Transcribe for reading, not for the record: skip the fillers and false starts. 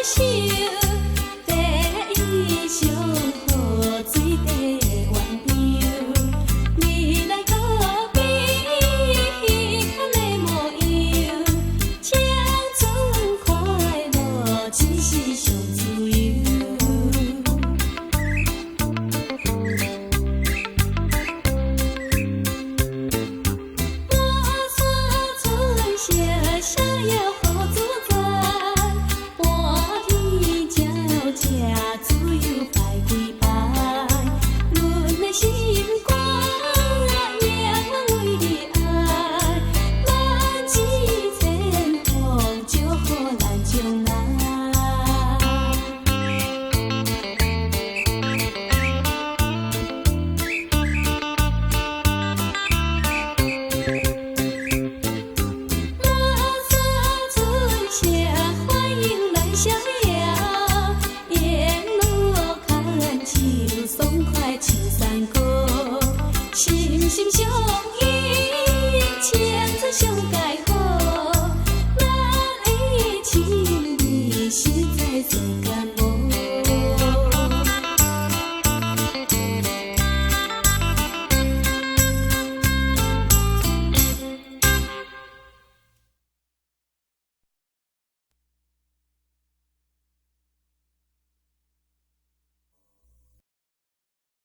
相，第一上好水底鸳鸯。你來靠邊，較的模樣，青春快樂只是上自由。满山春色，逍遙好自在，半天鸟食，自由擺幾擺。阮的心肝，永遠為你愛，萬紫千紅，祝福咱將來。满山春色，歡迎來逍遙，沿路牽手，爽快唱山歌，心心相印，青春上自